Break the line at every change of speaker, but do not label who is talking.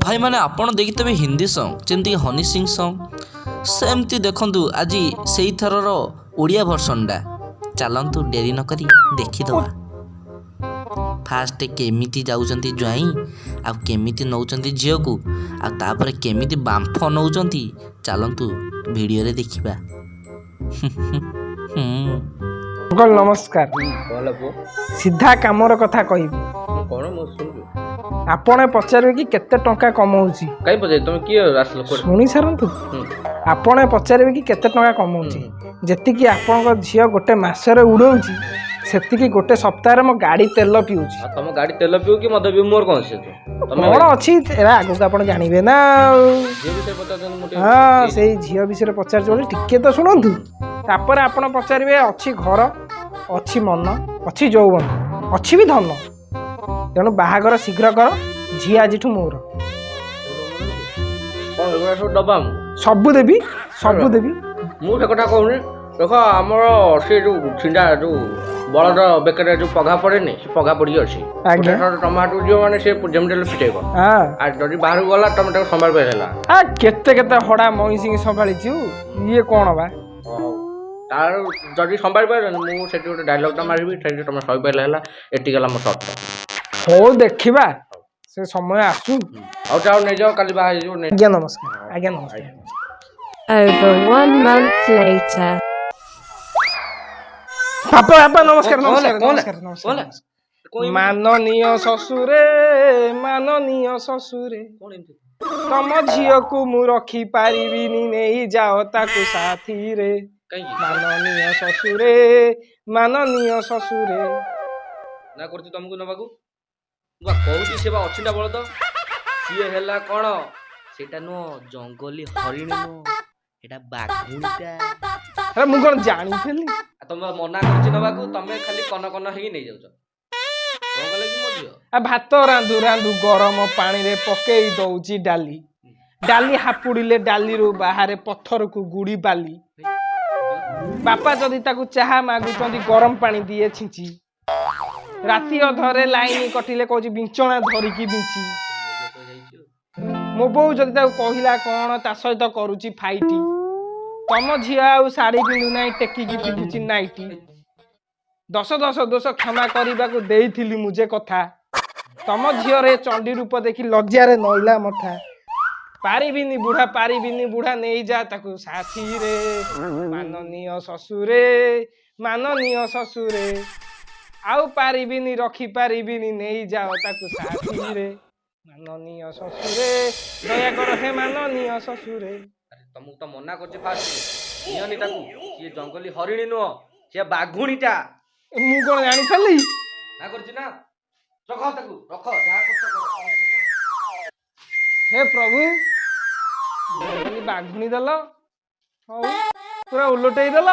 ଭାଇମାନେ, ଆପଣ ଦେଖିଥିବେ ହିନ୍ଦୀ ସଙ୍ଗ୍, ଯେମିତିକି ହନି ସିଂ ସଙ୍ଗ୍। ସେମିତି ଦେଖନ୍ତୁ, ଆଜି ସେଇଥରର ଓଡ଼ିଆ ଭର୍ସନଟା। ଚାଲନ୍ତୁ, ଡେରି ନକରି ଦେଖିଦେବା। ଫାଷ୍ଟ କେମିତି ଯାଉଛନ୍ତି ଜ୍ୱାଇଁ ଆଉ କେମିତି ନେଉଛନ୍ତି ଝିଅକୁ ଆଉ ତାପରେ କେମିତି ବାମ୍ଫ ନେଉଛନ୍ତି, ଚାଲନ୍ତୁ ଭିଡ଼ିଓରେ ଦେଖିବା।
ଅଙ୍କଲ, ନମସ୍କାର।
କଣ ପୁଅ?
ସିଧା କାମର କଥା କହିବି।
କଣ, ମୁଁ ଶୁଣୁଛୁ।
ଆପଣ ପଚାରିବେ କି କେତେ ଟଙ୍କା କମଉଛି।
କାଇଁ ପଚାରି? ତମେ କିଏ, ଆସିଲ କୁଆଡେ?
ଶୁଣି ସାରନ୍ତୁ। ଆପଣ ପଚାରିବେ କି କେତେ ଟଙ୍କା କମଉଛି। ଯେତିକି ଆପଣଙ୍କ ଝିଅ ଗୋଟେ ମାସରେ ଉଡଉଛି, ସେତିକି ଗୋଟେ ସପ୍ତାହରେ ମୋ ଗାଡ଼ି ତେଲ ପିଉଛି।
ଆଉ ତମ ଗାଡି ତେଲ ପିଉ କି ମଦ ପିଉ, ମୋର କଣ ଅଛି ସେଥିରେ? ତମେ
କଣ ଅଛି, ଏରା ଆଗକୁ ଆପଣ ଜାଣିବେ ନା ଆଉ।
ଝିଅ ବିଷୟରେ ପଚାରୁଛନ୍ତି, ମୁଁ ଟିକେ
ହଁ, ସେଇ ଝିଅ ବିଷୟରେ ପଚାରୁଛି ବୋଲି ଟିକେ ତ ଶୁଣନ୍ତୁ। ତାପରେ ଆପଣ ପଚାରିବେ, ଅଛି ଘର, ଅଛି ମନ, ଅଛି ଯୌବନ, ଅଛି ବି ଧନ। ତେଣୁ ବାହାଘର ଶୀଘ୍ର କର, ଝିଅ ଆଜିଠୁ ମୋର।
କଣ ଏଗୁଡ଼ା ସବୁ ଦବା ଆମକୁ?
ସବୁ ଦେବି, ସବୁ ଦେବି।
ମୁଁ ସେ କଥା କହୁନି। ଦେଖ, ଆମର ସେ ଯୋଉ ଛିଣ୍ଡା ଯୋଉ ବଳଦ ବେକରେ ଯୋଉ ପଘା ପଡେନି, ସେ ପଘା ପଡିକି ଅଛି।
ଆଜ୍ଞା।
ଗୋଟେ ଥର ତମ ହାତକୁ ଯିବ ମାନେ ସେ ଯେମିତି ହେଲେ ଫିଟେଇବ। ଆଉ ଯଦି ବାହାରକୁ ଗଲା, ତମେ ତାକୁ ସମ୍ଭାଳି ପାରିଲା ହେଲା।
ଆ, କେତେ କେତେ ହଡ଼ା ମଇଁଷିକି ସମ୍ଭାଳିଛୁ, ଇଏ କଣ ବା?
ହଉ, ତାର ଯଦି ସମ୍ଭାଳି ପାରିଲନି, ମୁଁ ସେଠି ଗୋଟେ ଡାଇଲଗ୍ଟା ମାରିବି, ସେଠି ତମେ ସହିପାରିଲେ ହେଲା। ଏତିକି ହେଲା ମୋ ସର୍ତ୍ତ।
ହଉ, ଦେଖିବା, ସେ ସମୟ ଆସୁ।
ଆଉ ଯାଅ, ନେଇଯାଅ, କାଲି ବାହା ହେଇଯିବ ନେଇ।
ଆଜ୍ଞା ନମସ୍କାର, ଆଜ୍ଞା ନମସ୍କାର।
Over one month later.
ବାପା, ବାପା, ନମସ୍କାର।
କଣ ହେଲା?
ନମସ୍କାର।
କଣ ହେଲା?
ନମସ୍କାର,
କଣ
ନମସ୍କାର।
ହେଲା? କଣ ଏମିତି?
ମାନନୀୟ ଶ୍ୱଶୁରେ, ମାନନୀୟ ଶ୍ୱଶୁରେ,
କଣ ଏମିତି?
ତମ ଝିଅକୁ ମୁଁ ରଖି ପାରିବିନି, ନେଇ ଯାଅ ତାକୁ ସାଥିରେ।
କାହିଁକି?
ମାନନୀୟ ଶ୍ୱଶୁରେ, ମାନନୀୟ ଶ୍ୱଶୁରେ।
ନା କରୁଛି ତମକୁ ନବାକୁ? ମୁଁ ବା କହୁଛି, ସେ ବା ଅଛିଟା ବଳଦ। ସିଏ ହେଲା କଣ,
ସେଇଟା ନୁହଁ, ଜଙ୍ଗଲୀ ହରିଣୀ ନୁହଁ, ଏଇଟା ବାଘୁଣୀଟା।
ଆରେ, ମୁଁ କଣ ଜାଣିଥିଲି?
ଆଉ ତମେ ବା ମନା କରୁଛି ନବାକୁ, ତମେ ଖାଲି କନ କନ ହେଇକି ନେଇଯାଉଛ। କଣ କଲେ କି ମୋ ଝିଅ?
ଆ, ଭାତ ରାନ୍ଧୁ ରାନ୍ଧୁ ଗରମ ପାଣିରେ ପକେଇ ଦଉଛି ଡାଲି। ଡାଲି ହାପୁଡ଼ିଲେ ଡାଲିରୁ ବାହାରେ ପଥରକୁ ଗୁଡ଼ି ବାଲି। ବାପା ଯଦି ତାକୁ ଚାହା ମାଗୁଛନ୍ତି, ଗରମ ପାଣି ଦିଏ ଛିଞ୍ଚି। ରାତି ଅଧରେ ଲାଇନ କଟିଲେ କହୁଛି ବିଞ୍ଚଣା ଧରିକି ବିଞ୍ଚି।
ଯାଇଛି।
ମୋ ବୋଉ ଯଦି ତାକୁ କହିଲା କଣ, ତା ସହିତ କରୁଛି ଫାଇଟି। ତମ ଝିଅ ଆଉ ଶାଢ଼ୀ ପିନ୍ଧୁ ନାହିଁ, ଟେକିକି ପିନ୍ଧୁଛି ନାଇଟି। ଦଶ ଦଶ ଦୋଷ କ୍ଷମା କରିବାକୁ ଦେଇଥିଲି ମୁଁ ଯେ କଥା, ତମ ଝିଅରେ ଚଣ୍ଡୀ ରୂପ ଦେଖି ଲଜ୍ଜାରେ ନଇଲା ମଥା। ପାରିବିନି ବୁଢା, ପାରିବିନି ବୁଢା, ନେଇଯା ତାକୁ ସାଥିରେ। ମାନନୀୟ ଶ୍ୱଶୁରେ, ମାନନୀୟ ଶ୍ୱଶୁରେ, ଆଉ ପାରିବିନି, ରଖିପାରିବିନି, ନେଇଯାଅ ତାକୁ ସାଥିରେ। ମାନନୀୟ ଶ୍ୱଶୁରେ, ଦୟା କର ହେ ମାନନୀୟ ଶ୍ୱଶୁରେ।
ଆରେ, ତମକୁ ତ ମନା କରୁଛି ଫାଷ୍ଟ, ନିଅନି ତାକୁ। ସିଏ ଜଙ୍ଗଲୀ ହରିଣୀ ନୁହଁ, ସିଏ ବାଘୁଣୀଟା।
ମୁଁ କଣ ଜାଣିଥିଲି?
ନା କରୁଛି ନା, ରଖ ତାକୁ, ରଖ, ଯାହା କରୁଛ କର।
ହେ ପ୍ରଭୁ, ଜଙ୍ଗଲୀ ବାଘୁଣୀ ଦେଲ, ହଉ ପୁରା ଓଲଟେଇ ଦେଲ।